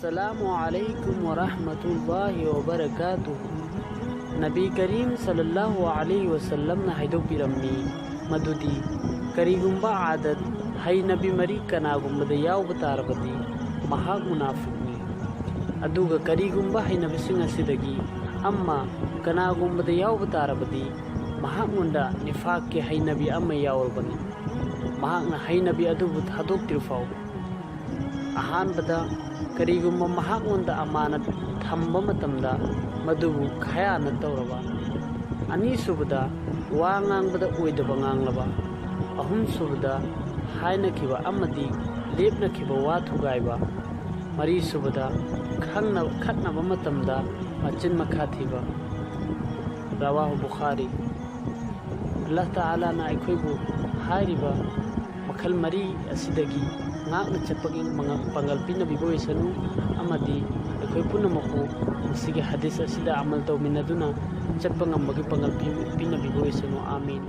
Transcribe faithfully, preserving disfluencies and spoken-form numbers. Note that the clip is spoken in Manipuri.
ꯑꯁꯂꯥꯃꯨ ꯑꯂꯩꯀꯨꯝ ꯋꯔꯍꯃꯇꯨꯜꯂꯥꯍꯤ ꯋꯕꯔꯀꯥꯇꯨꯍꯨ꯫ ꯅꯕꯤ ꯀꯔꯤꯝ ꯁꯜꯂꯜꯂꯥꯍꯨ ꯑꯂꯩꯍꯤ ꯋꯁꯜꯂꯝꯅ ꯍꯥꯏꯗꯣꯛꯄꯤꯔꯝꯃꯤ ꯃꯗꯨꯗꯤ, ꯀꯔꯤꯒꯨꯝꯕ ꯑꯥꯗꯠ, ꯍꯩꯅꯕꯤ ꯃꯔꯤ ꯀꯅꯥꯒꯨꯝꯕꯗ ꯌꯥꯎꯕ ꯇꯥꯔꯕꯗꯤ ꯃꯍꯥꯛ ꯃꯨꯅꯥꯐꯤꯛꯅꯤ꯫ ꯑꯗꯨꯒ ꯀꯔꯤꯒꯨꯝꯕ ꯍꯩꯅꯕꯤꯁꯤꯡ ꯑꯁꯤꯗꯒꯤ ꯑꯃ ꯀꯅꯥꯒꯨꯝꯕꯗ ꯌꯥꯎꯕ ꯇꯥꯔꯕꯗꯤ ꯃꯍꯥꯛꯉꯣꯟꯗ ꯅꯤꯐꯥꯛꯀꯤ ꯍꯩꯅꯕꯤ ꯑꯃ ꯌꯥꯎꯔꯕꯅꯤ꯫ ꯃꯍꯥꯛꯅ ꯍꯩꯅꯕꯤ ꯑꯗꯨꯕꯨ ꯊꯥꯗꯣꯛꯇ꯭ꯔꯤꯐꯥꯎ꯫ ꯑꯍꯥꯟꯕꯗ, ꯀꯔꯤꯒꯨꯝꯕ ꯃꯍꯥꯛꯉꯣꯟꯗ ꯑꯃꯥꯅꯠ ꯊꯝꯕ ꯃꯇꯝꯗ ꯃꯗꯨꯕꯨ ꯈꯌꯥꯅꯠ ꯇꯧꯔꯕ꯫ ꯑꯅꯤꯁꯨꯕꯗ, ꯋꯥ ꯉꯥꯡꯕꯗ ꯑꯣꯏꯗꯕ ꯉꯥꯡꯂꯕ꯫ ꯑꯍꯨꯝꯁꯨꯕꯗ, ꯍꯥꯏꯅꯈꯤꯕ ꯑꯃꯗꯤ ꯂꯦꯞꯅꯈꯤꯕ ꯋꯥ ꯊꯨꯒꯥꯏꯕ꯫ ꯃꯔꯤꯁꯨꯕꯗ, ꯈꯪꯅ-, ꯈꯠꯅꯕ ꯃꯇꯝꯗ ꯃꯆꯤꯟ ꯃꯈꯥ ꯊꯤꯕ꯫ ꯔꯋꯥꯍꯨ ꯕꯨꯈꯥꯔꯤ꯫ ꯑꯜꯂꯥꯍ ꯇꯥꯂꯥꯅ ꯑꯩꯈꯣꯏꯕꯨ ꯍꯥꯏꯔꯤꯕ ꯃꯈꯜ ꯃꯔꯤ ꯑꯁꯤꯗꯒꯤ ꯉꯥꯛꯅ ꯆꯠꯄꯒꯤ ꯃꯉ-, ꯄꯥꯡꯒꯜ ꯄꯤꯅꯕꯤꯕ ꯑꯣꯏꯁꯅꯨ, ꯑꯃꯗꯤ ꯑꯩꯈꯣꯏ ꯄꯨꯝꯅꯃꯛꯄꯨ ꯃꯁꯤꯒꯤ ꯍꯗꯤꯁ ꯑꯁꯤꯗ ꯑꯃꯜ ꯇꯧꯃꯤꯟꯅꯗꯨꯅ ꯆꯠꯄ ꯉꯝꯕꯒꯤ ꯄꯥꯡꯒꯜ ꯄꯤ-, ꯄꯤꯅꯕꯤꯕ ꯑꯣꯏꯁꯅꯨ꯫ ꯑꯥꯃꯤꯟ꯫